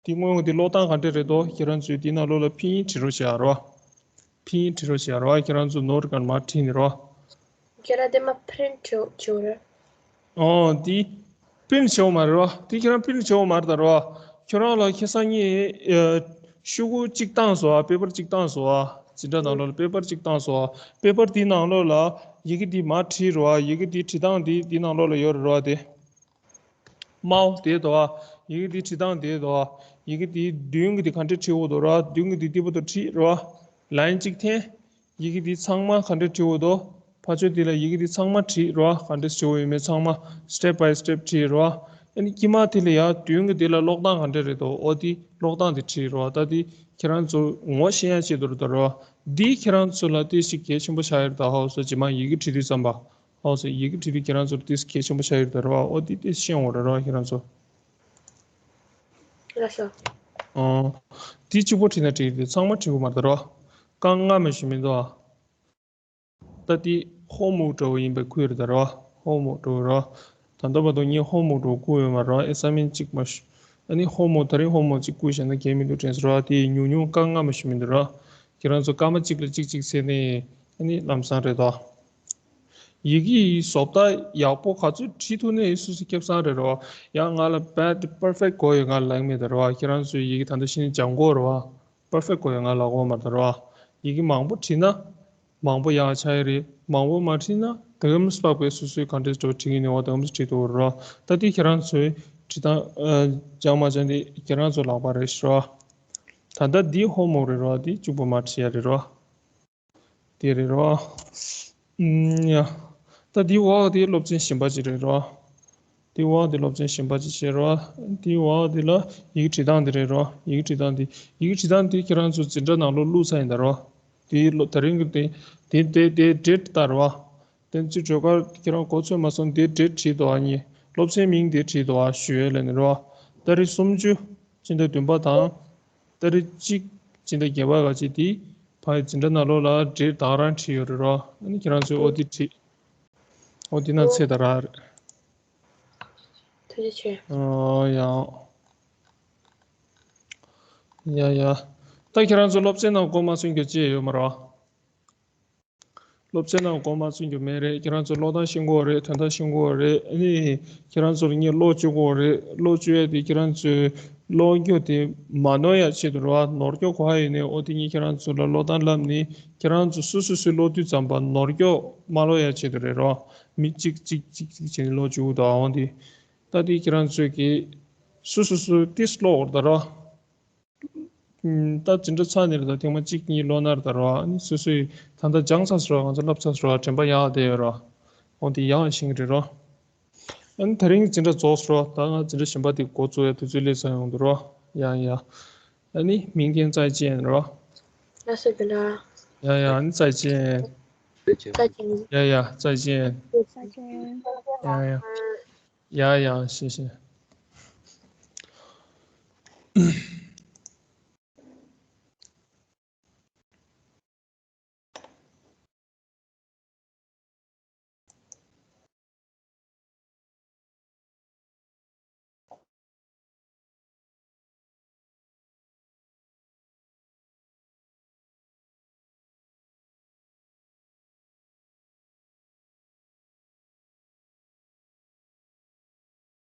འདི་སྔོན་འདི་ཀློག་སྟངས་ག་འདྲ་རེད་དོ། ཁྱེད་རང་ཚོས་འདི་ནང་ལོགས་ལ་ཕིན་ཡིག་བྲིས་རོགས་བྱེད་ཨ་རོ། ཕིན་ཡིག་བྲིས་རོགས་བྱེད་ཨ་རོ། ཁྱེད་རང་ཚོ་ནོར་གང་མ་བྲིས་ནི་རོ། ཁྱེད་རང་དེ་མ་པི་རིན་ཊི་བྱོས་རེད། ཨོ་འདི་པི་རིན་ཊི་བྱེད་འོ་མ་རེད་རོ། འདི་ཁྱེད་རང་པི་རིན་ཊི་བྱེད་འོ་མ་རེད་ད་རོ། ཁྱོད་རང་ལ་ཁ་སང་ངས་ཤོག་གུ་གཅིག་བཏང་སོང་ཨ། པེ་པར་གཅིག་བཏང་སོང་ཨ། འཛིན་གྲྭ་ནང་ལོགས་ལ་པེ་པར་གཅིག་བཏང་སོང་ཨ། པེ་པར་འདི་ནང་ལོགས་ལ་ཡི་གེ་འདི་མ་བྲིས་རོ་ཨ། ཡི་གེ་འདི་བྲིས་སྟངས་འདི་འདི་ནང་ལོགས་ལ་ཡོད་རེད་རོ་ཨ། དེ། མའོ་དེ་དོ། ཡི་གེ་དེ་བྲིས་སྟངས་དེ་དོ། ཡི་གེ་དེའི་མདུན་གྱི་དེ་ག་འདྲ་བྲིས་དགོས་དོ་ར། མདུན་གྱི་དེ་ལྟ་བུ་དོ་བྲིས་རོ། ལའིན་གཅིག་འཐེན། ཡི་གེ་དེ་ཚང་མ་ག་འདྲ་བྲིས་དགོས་དོ། ཕར་ཕྱོགས་དེ་ལ་ཡི་གེ་དེ་ཚང་མ་བྲིས་རོ། ག་འདྲ་བྲིས་དགོས་ཡོད་མེད་ཚང་མ་step by step བྲིས་རོ། ཨ་ནི་དཀྱིལ་མ་དེ་ལ་ཡ་མདུན་གྱི་དེ་ལ་ཀློག་སྟངས་ག་འདྲ་རེད་དོ། ཨོ་དེ་ཀློག་སྟངས་དེ་བྲིས་རོ། ད་དེ་ཁྱེད་རང་ཚོ་ངོ་ཤེས་ཡ་ཆེད་དུ་རེད་དོ་རོ། འདིས་ཁྱེད་རང་ཚོ་ལ་ཏོག་ཙམ་གལ་ཆེན་པོ་ཆགས་ཡོད་རེད་ད། ཧོ་སོ་རྗེས་མ་ཡི་གེ་བྲིས་དུས་ཙམ་པ། ཨོ་ཙི་ཡི་གེ་བྲིས་དུས་ཁྱེད་རང་ཚོར་ཏིས་གལ་ཆེན་པོ་ཆགས་ཡོད་རེད་ར་བ། ཨོ་ཏི་ཏིས་ཤེས་འོང་རེད་ར་བ་ཁྱེད་རང་ཚོ། ལགས་སོ། ཨོ། ཏི་གཅིག་པོ་བྲིས་ན་འགྲིག་རེད། ཚང་མ་བྲིས་དགོས་མ་རེད་ར་བ། རྐང་ལྔ་མ་ཞུ་མི་འདུག་ཨ། ད་ཏི་ཧོ་མུག་འདྲ་བོ་ཡིན་པའི་ཁུལ་རེད་ད་ར་བ། ཧོ་མུག་འདྲ་བོ་ར་བ། ད་ལྟ་བར་དུ་ངས་ཧོ་མུག་འདྲ་བོ་བསྐུར་ཡོད་མ་རེད་ར་བ། ཨེ་སའིན་མེན་ཊི་གཅིག་མ་ཞུ། ཨ་ནི་ཧོ་མུག་ད་རིང་ཧོ་མུག་གཅིག་བསྐུར་བཞག་ན་འགལ་མི་འདུག་དྲན་སོང་ར་བ། ཏི་ཉུང་ཉུང་རྐང་ལྔ་མ་ཞུ་མི་འདུག་ར་བ། ཁྱེད་རང་ཚོ་སྐར་མ་གཅིག་ལ་གཅིག་གཅིག་བྱས་ནས་ཨ་ནི་ལམ་སང་རེད་ ཡི་གེ་ཡི་བཟོ་ལྟ་ཡག་པོ་ག་ཚོད་བྲིས་ཐུབ་ནས་སོ་སོ་ཁེ་བཟང་རེད་རོ། ཡང་ང་ལ་bad perfect དགོས་ཡོད་ང་ལ་ལབ་མེད་ད་རོ། ཁྱེད་རང་ཚོས་ཡི་གེ་ད་ལྟ་ཤེས་ནས་སྦྱང་དགོས་རོ། perfect དགོས་ཡོད་ང་ལ་གོ་མ་ད་རོ། ཡི་གེ་མང་པོ་བྲིས་ན་མང་པོ་ཡག་ཆགས་ཡི་རེད། མང་པོ་མ་བྲིས་ན་དེ་གམ་སྤག་པའི་སོ་སོའི་ག་འདྲས་འགྲོ་བྲིས་ཀྱི་ནི་འོ་དེ་གམ་བྲིས་ཐུབ་རོ། ད་དེ་ཁྱེད་རང་ཚོས་བྲིས་སྟངས་སྦྱང་མ་སྦྱང་དེ་ཁྱེད་རང་ཚོ་ལག་པ་རེད་ཤི་རོ། ད་ལྟ་འདི་ཧོ་མོག་རེད་རོ། འདི་གཅིག་པོ་མ་བྲིས་ཡ་རེད་རོ། དེ་རེད་རོ། ཨུམ། ཡ། ད་འདི་འོག་དེ་སློབ་ཚན་གཞན་པ་ཅིག་རེད་རོ། འདི་འོག་དེ་སློབ་ཚན་གཞན་པ་ཅིག་བྱེད་རོ། འདི་འོག་དེ་ལ་ཡིག་བྲིས་སྟངས་དེ་རེད་རོ། ཡིག་བྲིས་སྟངས་དེ། ཡིག་བྲིས་སྟངས་དེ་ཁྱེད་རང་ཚོ་འཛིན་གྲྭ་ནང་ལོགས་བླུགས་ཚར་ཡིན་ད་རོ། དེ་ལོ་དེ་རིང་གི་དེ་དེ་དེ་དེ་འགྲེལ་ལྟར་བ། དེ་ཚོ་བརྗོད་གར་ཁྱེད་རང་གོ་ཚོད་མ་སོང་དེ་འགྲེལ་བྲིས་འདུག་ཨ་ནི། སློབ་ཚན་མིང་དེ་བྲིས་འདུག་ཨ་ཞུ་ཡས་ལས་ནི་རོ། ཏ་རིག་སུམ་ཅུ། སྤྱི་ཟླ་བདུན་པ་དང་། ཏ་རིག་གཅིག་སྤྱི་ཟླ་བརྒྱད་པ་ག་ཅིག་དེ། ཕ་ཡི་འཛིན་གྲྭ་ནང་ལོགས་ལ་འགྲེལ་དག་རང་བྲིས་ཡོད་རེད་རོ། ཨ་ནི་ཁྱེད་རང་ཚོས་ཨོ་དེ་བྲིས། ཨོ་དེ་ན་ཚེ་ད་ར་རེད། ཐུགས་རྗེ་ཆེ། ཨོ་ཡང་། ཡ་ཡ། ད་ཁྱེད་རང་ཚོ་སློབ་ཚན་ནང་གོ་མ་ཚོན་རྒྱུ་ཅི་ཡོད་མ་རེད་བ། སློབ་ཚན་ནང་གོ་མ་ཚོན་རྒྱུ་མེད་རེད། ཁྱེད་རང་ཚོ་ཀློག་སྟངས་ཤེས་དགོས་རེད། དོན་དག་ཤེས་དགོས་རེད། ཨ་ནི་ཁྱེད་རང་ཚོར་ངས་ཀློག་བཅུག་དགོས་རེད། ཀློག་བཅུག་ཡ་དེ་ཁྱེད་རང་ཚོའི་ཀློག་རྒྱུ་དེ་མ་ནོར་ཡ་ཆེད་དུ་རེད་བ། ནོར་རྒྱུ་གོ་ཧ་ཡོད་ནས་ཨོ་དེ་ངས་ཁྱེད་རང་ཚོ་ལ་ཀློག་སྟངས་བསླབ་ནས་ཁྱེད་རང་ཚོ་སོ་སོ་སོའི་ཀློག་དུས་ཙམ་པ་ནོར་རྒྱུ་མ་ཀློག་ཡ་ཆེད་དུ་རེད་རོ། མི་གཅིག་གཅིག་གཅིག་གཅིག་བྱས་ནས་ཀློག་བཅུག་དང་འོང་དེ། ད་དེ་ཁྱེད་རང་ཚོས་ཀྱི་སོ་སོ་སོ་ཏིས་ཀློག་འོར་ད་རོ། ད་འཛིན་གྲྭ་ཚར་ནས་རེད་ད་ཐེངས་མ་གཅིག་གཉིས་ཀློག་ན་རེད་ད་རོ། ཨ་ནི་སོ་སོས་ད་ལྟ་སྦྱངས་ཚར་སོང་རོ། ང་ཚོ་བསླབ་ཚར་སོང་རོ། དྲན་པ་ཡག་བསྡད་ཡོད་རོ། འོང་དེ་ཡག་ཤིང་རེད་རོ། ཨ་ནི་དེ་རིང་འཛིན་གྲྭ་རྫོགས་སོང་རོ། ད་ང་འཛིན་གྲྭ་གཞན་པ་དེ་འགོ་བཙུགས་ཡ་དུས་ཚོད་སླེབས་ཚར་ཡོང་འདུག་རོ། ཡ་ཡ། ཨ་ནི་明天再见རོ། 那是真的。 ཡ་ཡ། ཨ་ནི་再见། 再见。 ཡ་ཡ། 再见། 再见。 ཡ་ཡ། ཡ་ཡ། 谢谢།